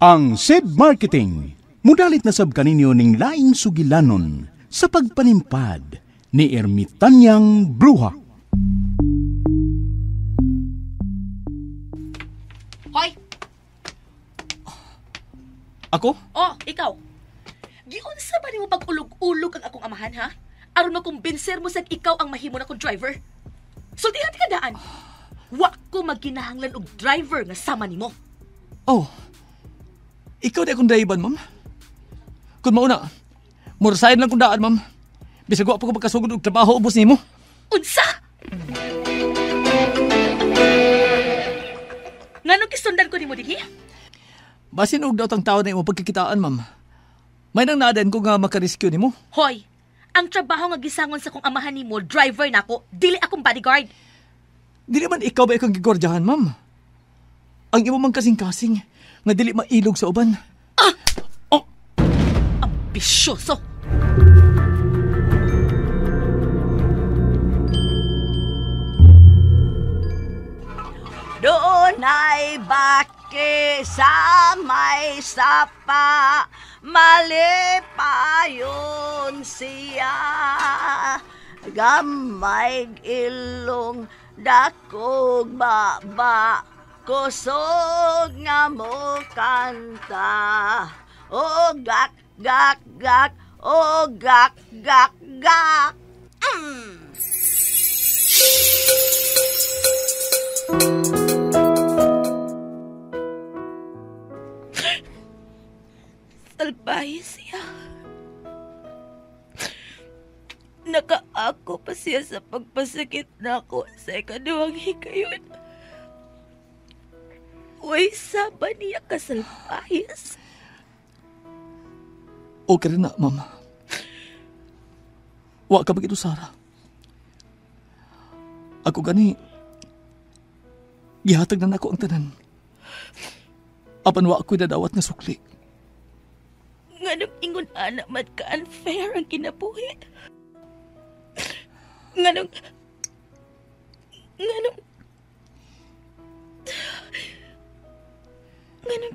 Ang SED Marketing mudalit na sab kaninyo ning laing sugilanon sa pagpanimpad ni Ermitanyang Bruha. Hoy! Ako? Oh, ikaw. Giunsa ba nimo pag-ulog-ulog ang akong amahan, ha? Aron makumbinser mo sa ikaw ang mahimo na kong driver. Sultihan ka daan. Wa ko magkinahanglan og driver nga sama nimo. Oh. Ikaw di akong driver, ma'am. Kung mauna, murasahin lang kong daan, ma'am. Bisag wa pa ko pagkasugod og trabaho ubos nimo. Unsa? Nganong gisundan ko nimo dinhi? Basin og daot ang tao na imo pagkikitaan, ma'am. May nang naaden ko nga makarescue nimo. Hoy, ang trabaho nga gisangon sa kong amahan nimo, driver nako, dili akong bodyguard. Dili man ikaw ba ikong gigordyahan, ma'am? Ang imo mang kasing-kasing nga dili mailog sa uban. Ah! Oh! Ambisyoso! Doon ay baki sa may sapa, malipayon siya. Gamay ilong dakog baba, kusog nga mo kanta. O gak, gak, gak, o gak, gak, gak. Mm. Salbahe siya. Nakaako pa siya sa pagpasakit nako sa ikaduhang hikayon. Uy, saba niya kasalpahis. Okay rin na, ma'am. Wa ka bagito, Sarah. Ako gani, gihatag na nako ang tanan. Apan wa ako'y dadawat nga sukli. Nganong ingon anak man ka unfair ang kinabuhi. Nganong nganong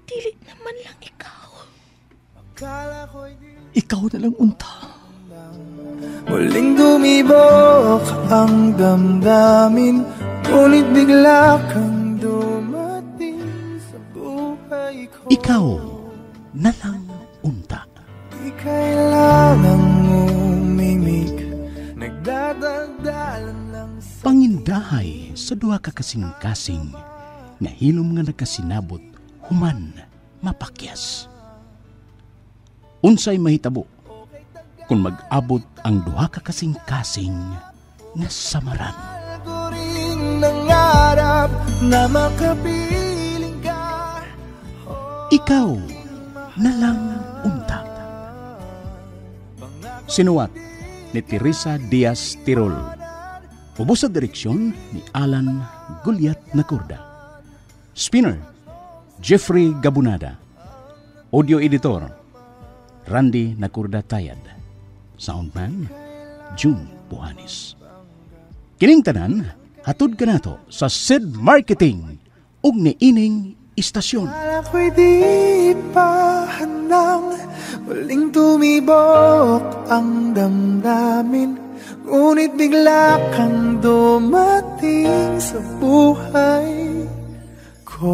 dili naman lang ikaw. Ikaw na lang unta. Muling dumibok ang damdamin, ngunit bigla kang dumating sa buhay ko. Ikaw na lang unta. Di kailangang umimik, nagdadaldalan lang sa pangindahay sa duha ka kasing-kasing nga hilom nga nakasinabot human mapakyas. Unsay mahitabo kung mag-abot ang duha ka kasing-kasing nga samaran? Nangarap na makapiling ka. Ikaw na lang unta. Sinuwat ni Teresa Diaz Tirol. Ubos sa direksyon ni Alan Gulyat Nacorda. Spinner, Jeffrey Gabunada. Audio editor, Randy Nacorda Tayad. Soundman, June Buhanis. Kining tanan, hatod kanato sa SED Marketing ug niining istasyon. Ako'y di pa handang muling tumibok ang damdamin, ngunit bigla kang dumating sa buhay ko.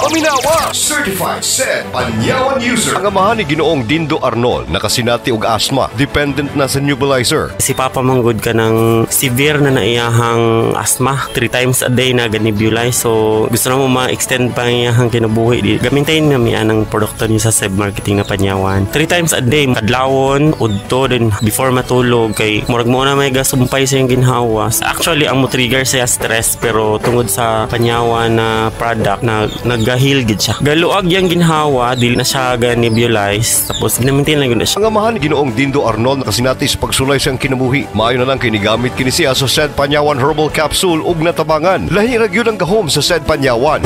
Paminawa! Certified SED Panyawan user. Ang amahan ni Ginoong Dindo Arnold, nakasinati og asthma, dependent na sa nebulizer. Si Papa manggod ka ng severe na naiyahang asthma, 3 times a day na ganebulize. So gusto na mo ma-extend pa ang iyahang kinabuhi. Gamintayin na miya ng produkto niyo sa SED Marketing na Panyawan. 3 times a day, kadlawon, udto, then before matulog, kay murag mo na may gasumpay sa iyang ginhawa. Actually, ang mo trigger siya stress, pero tungod sa Panyawan na product na nagahil gid siya. Galuag yang ginhawa, dili na siya ga-nebulize. Tapos ginamintin lang gud na siya. Ang amahan ni Ginoong Dindo Arnold nakasinati sa pagsulay sa kinabuhi. Maayo na lang kay nigamit kini siya sa SED Panyawan Herbal Capsule ug natabangan. Lahi ra gyud ang gahom sa SED Panyawan.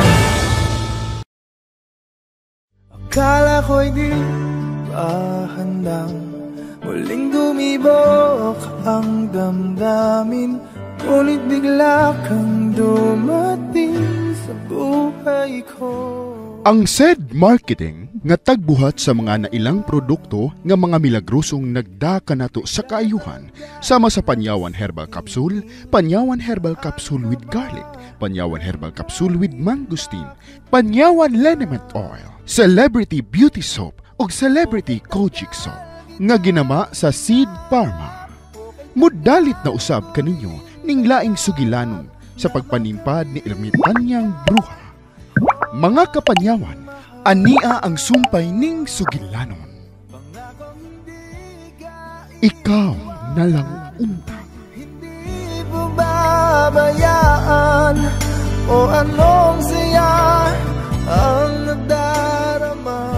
Akala ko'y di pa handang muling dumibok ang damdamin, Ngunit bigla kang dumating sa buhay ko. Ang SED Marketing nga tagbuhat sa mga nailang produkto nga mga milagrosong nagdaka nato sa kaayuhan sama sa Panyawan Herbal Capsule, Panyawan Herbal Capsule with Garlic, Panyawan Herbal Capsule with Mangosteen, Panyawan Liniment Oil, Celebrity Beauty Soap ug Celebrity Kojic Soap nga ginama sa Seed Pharma. Mudalit na usab kaninyo ning laing sugilanon sa pagpanimpad ni Ermitanyang Bruha. Mga kapanyawan, ania ang sumpay ning sugilanon. Ikaw na lang unta. Hindi pababayaan o anong saya ang nadarama.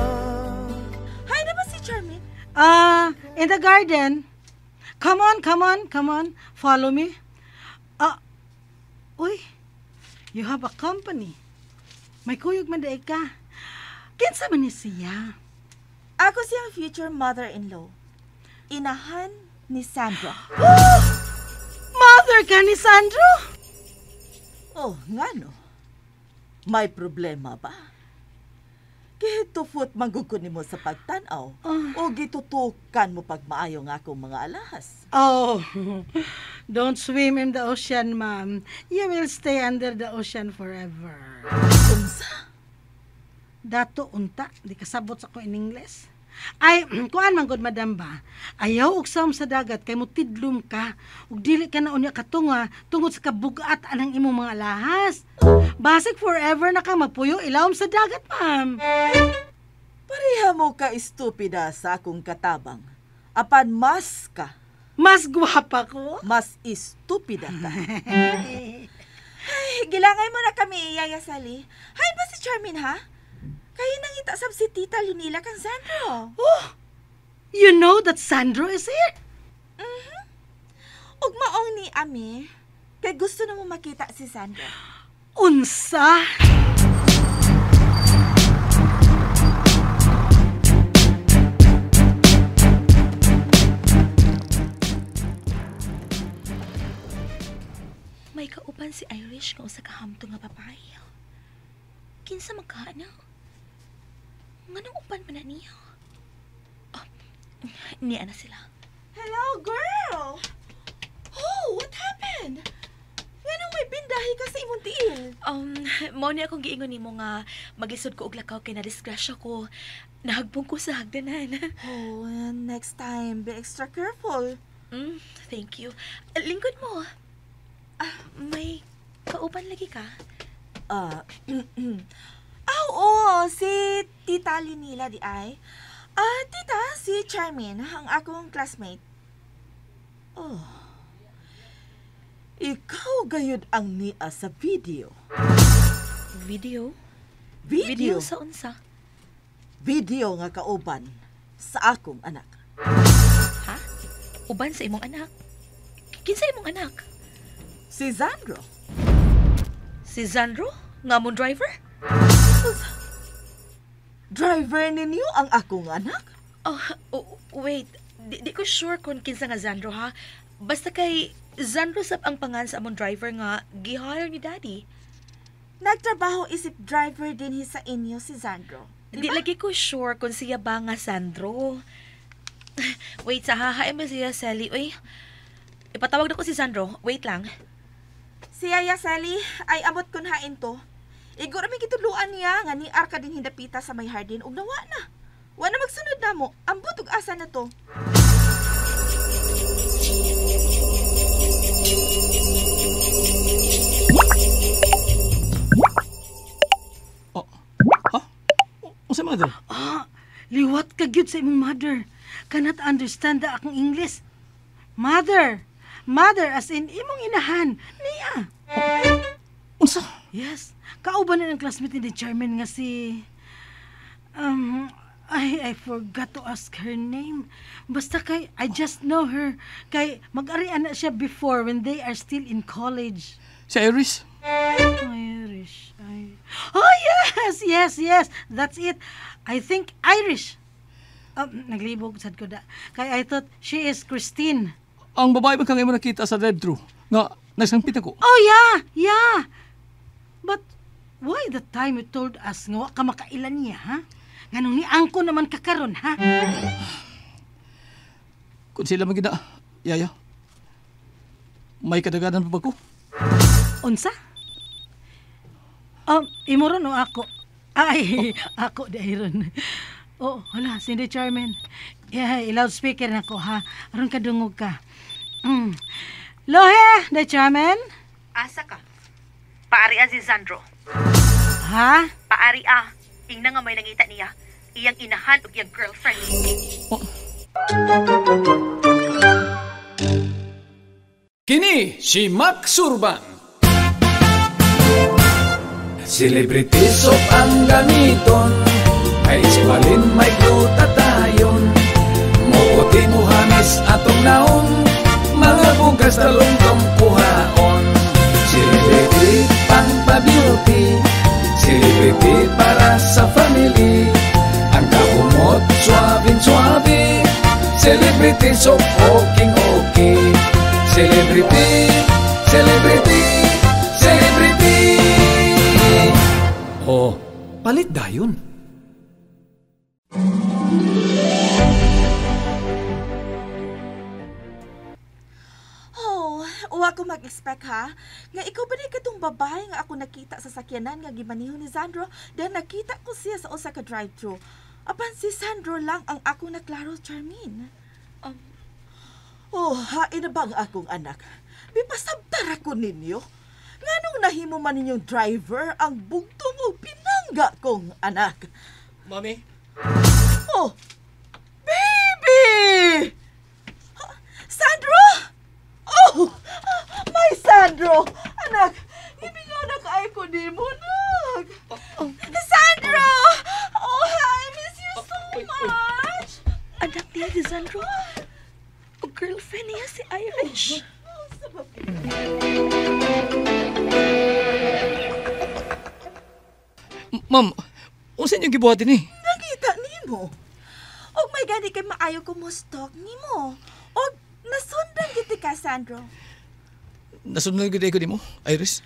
Hi na ba si Charmaine? In the garden. Come on, come on, come on. Follow me. Uy, you have a company. May kuyog man daig ka. Kinsa man ni siya? Ako siyang future mother-in-law. Inahan ni Sandra. Oh! Mother ka ni Sandro? Oh, ngano? May problema ba? Gitufot mangguguni mo sa pagtanaw o gitutukan mo pagmaayo nga akong mga alahas? Oh, don't swim in the ocean, ma'am. You will stay under the ocean forever. Unsa? Dato unta, di kasabot sa ko in English. Ay, kuan man gud madam ba? Ayaw og sawom sa dagat kay mutidlom ka ug dili ka na unya katunga tungod sa kabugat anang imong mga alahas. Basig forever na ka magpuyo ilawom sa dagat, ma'am. Pareha mo ka estupida sa akong katabang. Apan mas ka. Mas gwapa ko? Mas estupida ka. Ay, gilangay mo na kami, Yaya Sally. Hay ba si Charmaine, ha? Kaya nangita sab si Tita Lunila kang Sandro. Oh, you know that Sandro is here? Mm-hmm. Ug maong ni Ami, kay gusto na mo makita si Sandro. Unsa? May kauban si Irish nga usa ka hamtong nga babae. Kinsa man ka na? Nganong uban man na niya? Oh, niya na sila. Hello, girl! Oh, what happened? Nganong may bindahi ka sa imong tiil? Mao ni akong giingon nimo nga maglisod ko og lakaw kay nadisgrasya ko. Nahagbong ko sa hagdanan. Oh, next time, be extra careful. Thank you. Lingkod mo. May kauban lagi ka? Oo, si Tita Linila di ay. Tita, si Charmaine, ang akong classmate. Oh. Ikaw gayud ang niya sa video. Video? Video? Video sa unsa? Video nga kauban sa akong anak. Ha? Uban sa imong anak? Kinsa imong anak? Si Zandro. Si Zandro? Nga mong driver? Driver ninyo ang akong anak? Oh, wait. Di ko sure kung kinsa nga Zandro, ha? Basta kay Zandro sab ang pangan sa among driver nga gihire ni Daddy. Nagtrabaho isip driver din hi sa inyo si Zandro. Di lagi ko sure kung siya ba nga Sandro. Wait, sa hahain mo siya, Sally. Uy, ipatawag na ko si Sandro. Wait lang. Si Yaya Sally ay amot kun hain to. Igor mi gituluan niya nga ni Arka din hindapita sa may hardin ug nawa na. Wa na magsunod na mo. Ambot ug asa na to. Oh. Ha? Unsa mother? Liwat ka gyud sa imong mother. Cannot understand the akong English. Mother. Mother as in imong inahan. Niya. Unsa? Yes. Kauban na ng classmate ni Charmaine nga si... I forgot to ask her name. Basta kay, I just know her. Kay, mag-arian na siya before when they are still in college. Si Irish? Irish. Oh, yes! Yes, yes! That's it. I think Irish. Naglibog sad ko da. Kay I thought she is Christine. Ang babae man kang imo nakita sa drive-thru nga Nagsangpit ako. Oh, yeah, yeah. But why the time you told us nga wa ka makailan niya, ha? Nganong niangko naman ka karon, ha? Kung sila man gina, Yaya, may kadaganan pa ba ko? Unsa? Imo ron o ako? Ay, ako dahil. Oh, hala, Cindy Charmin. Yeah, i-loudspeaker na ko, ha? Aron kadungog ka. Lohe, the Charmin? Asa ka? Paari si Sandro. Ha? Paari ah. Ingna nga may nangita niya. Iyang inahan og iyang girlfriend. Oh. Kini si Max Surban. Celebrity soap ang gamiton, may iskwalin, may glutatayon. Muputi mo hamis atong naong, mga bugas talungtong kuhaon. Celebrity pang pa-beauty, celebrity para sa family. Ang kahumot, suwabing-suwabi, celebrity soap, okay-okay. Celebrity, celebrity, celebrity. Oh, palit dayon. Oh, uwa ko mag-expect ha. Nga ikaw ba na katong babae nga ako nakita sa sakyanan nga gimaniho ni Sandro, dahil nakita ko siya sa usa ka drive-thru. Apan si Sandro lang ang ako naklaro, Charmaine. Oh, hain na ba ang akong anak? Bipasabtar ako ninyo. Nganong nahimo man ninyong driver ang bugtong o pinangga kong anak? Mami? Oh, baby! Sandro! Oh, my Sandro! Anak, ibingaw na kaay ko ni mo, anak. Sandro! Oh, I miss you so much! Anak niya si Sandro? O girlfriend niya si Irish? Ma'am, unsa inyong gibuhat ni? Nakita nimo. Og may gani kay maayo ko mo stalk nimo. Og nasundan gid ka, Sandro. Nasundan gid ko nimo, Iris?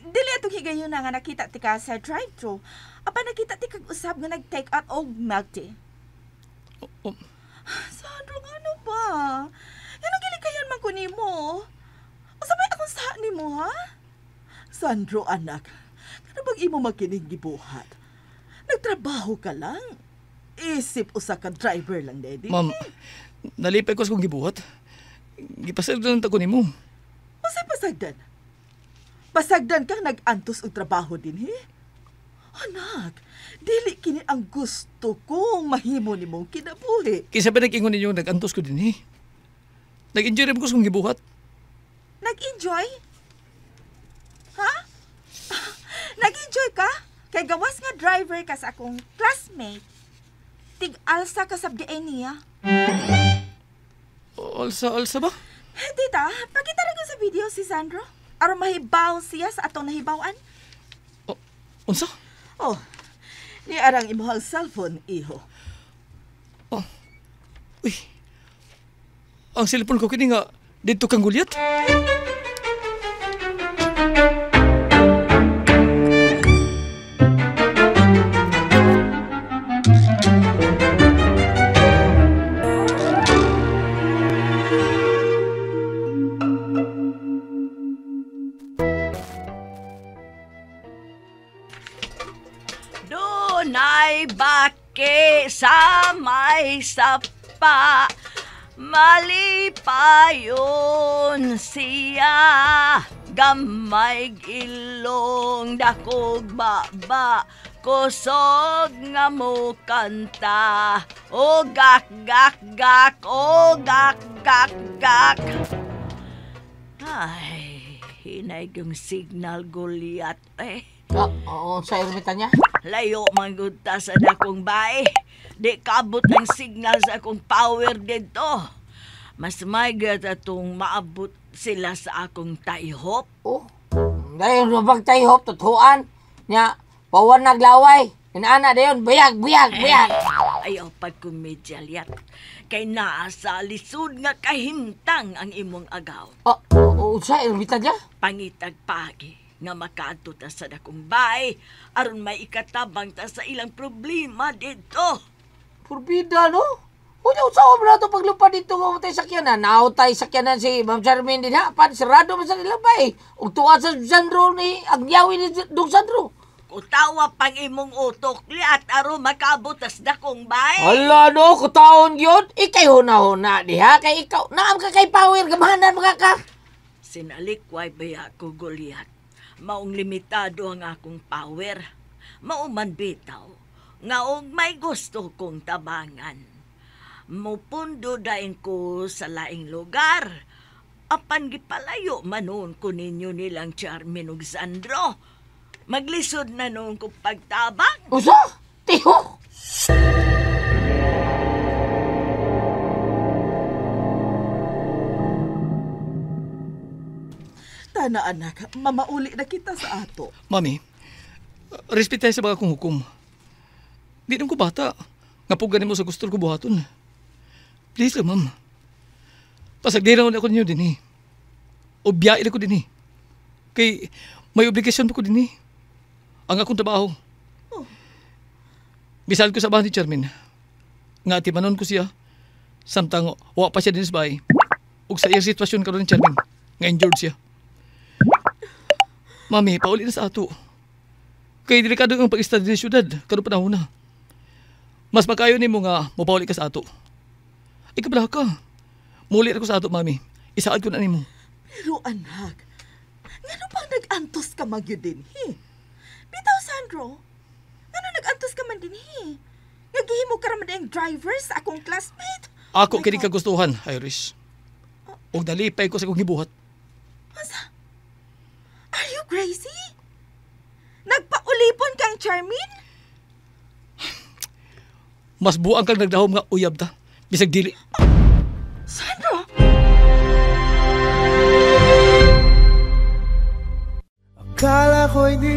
Dili atong higayon na nga nakita ti ka sa drive-thru. Apan nakita ti kag usab nga nag-take out og milk tea. Oh. Sandro, ano ba? Yan ang gilikayan man ko nimo. Usa may akong saha nimo, ha? Sandro, anak, ano bang imo makining gibuhat? Nagtrabaho ka lang. Isip usa ka driver lang, daddy. Ma'am, nalipay ko sa kong gibuhat. Gipasagdan ta ko nimo. Usa pasagdan? Pasagdan kang nag-antos og trabaho din, he? Anak, dili kini ang gusto kong mahimo nimong kinabuhi. Kinsa pa nag-ingon ninyo nag-antos ko din, he? Nag-enjoy rin ko sa kong gibuhat. Nag-enjoy? Ha? Nag-enjoy ka? Kay gawas nga driver ka sa akong classmate. Tig-alsa ka sa BDA niya. Alsa, alsa ba? Tita, pakita rin ko sa video si Sandro. Aron mahibaw siya sa atong nahibawan. Oh, unsa? Oh, ni arang imuhang cellphone, iho. Oh, uy. Ang cellphone ko kini nga dito kang gulyat. Dunay baki sa may sapa, malipayon siya, gamay ilong dakog baba, kusog nga mo kanta, o gak gak gak, o gak gak gak. Ay, hinay yung signal Goliath eh. Oo, sa ermita niya? Layo man gud ta sa dakong bae. Di kaabot ang signal sa akong power dito. Mas may atong maabot sila sa akong tayhop. Oh, dayon mabag tayhop, tutuan. Nya, pawan naglaway. Inaana dayon, buyag, buyag, buyag. Ayaw pagkomedya liat. Kay naa sa lisod nga kahimtang ang imong agaw. Unsa ermita niya? Pangitag pagi nga makaadto ta sa dakong bahay aron may ikatabang ta sa ilang problema didto. Purbida no? Unya unsa obra to paglupad dito nga matay sakyanan? Naaw tay sakyanan si Ma'am Charmaine din ha. Pan sarado man sa nila bay. Ug tuwa sa Sandro ni agyawi ni Dong Sandro. Kutawa pang imong utok liat aron makaabot tas dakong bahay. Hala no, kutaon gyud. Ikay huna-huna diha kay ikaw naam ka kay power gamahanan mga ka. Sinalikway baya ko Goliath. Maong limitado ang akong power. Mao man bitaw nga og may gusto kong tabangan. Mupundo dain ko sa laing lugar. Apan gipalayo manon ko ninyo nilang Charmin ug Sandro. Maglisod na noon ko pagtabang. Usa? Tiho! Tana anak, mamauli na kita sa ato. Mami, respetay sa mga akong hukom. Di naman ko bata. Nga po ganin mo sa gusto ko buhaton. Please lang, ma'am. Pasagdira ako ninyo din eh. O biyain ako din eh. Kay may obligasyon pa ko din eh. Ang akong trabaho. Oh. Bisal ko sa bahay ni Charmin. Nga atimanon ko siya. Samtang wa pa siya din sa bahay. Ug sa iyang sitwasyon karon ni Charmin. Nga injured siya. Mami, pauli na sa ato. Kay delikado ang pag-istad din sa syudad. Karon panahon na. Mas makayo nimo nga mopauli ka sa ato. Ikaw ka. Muli ako sa ato, mami. Isaad ko na nimo. Pero anak, ngano pang nag-antos ka magyud dinhi? Bitaw, Sandro, ngano nag-antos ka man dinhi? Nagihimo ka raman ang driver sa akong classmate. Ako kini kagustuhan, Irish. Og nalipay ko sa akong gibuhat. Asa? Are you crazy? Nagpaulipon kang Charmin? Mas buang kang nagdahom nga uyab ta. Bisag dili. Sandro! Akala ko'y di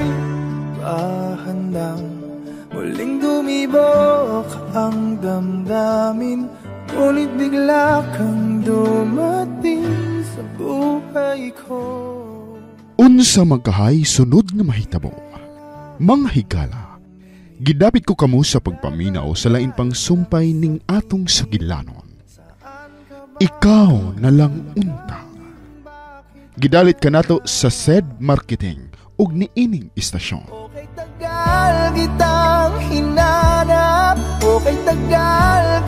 pa handang muling dumibok ang damdamin, ngunit bigla kang dumating sa buhay ko. Unsa magkahay sunod nga mahitabo, mga higala, gidapit ko kamo sa pagpaminaw sa lain pang sumpay ning atong sugilanon. Ikaw na lang unta. Gidalit kanato sa SED Marketing ug niining istasyon. Okay tagal kitang hinanap, okay tagal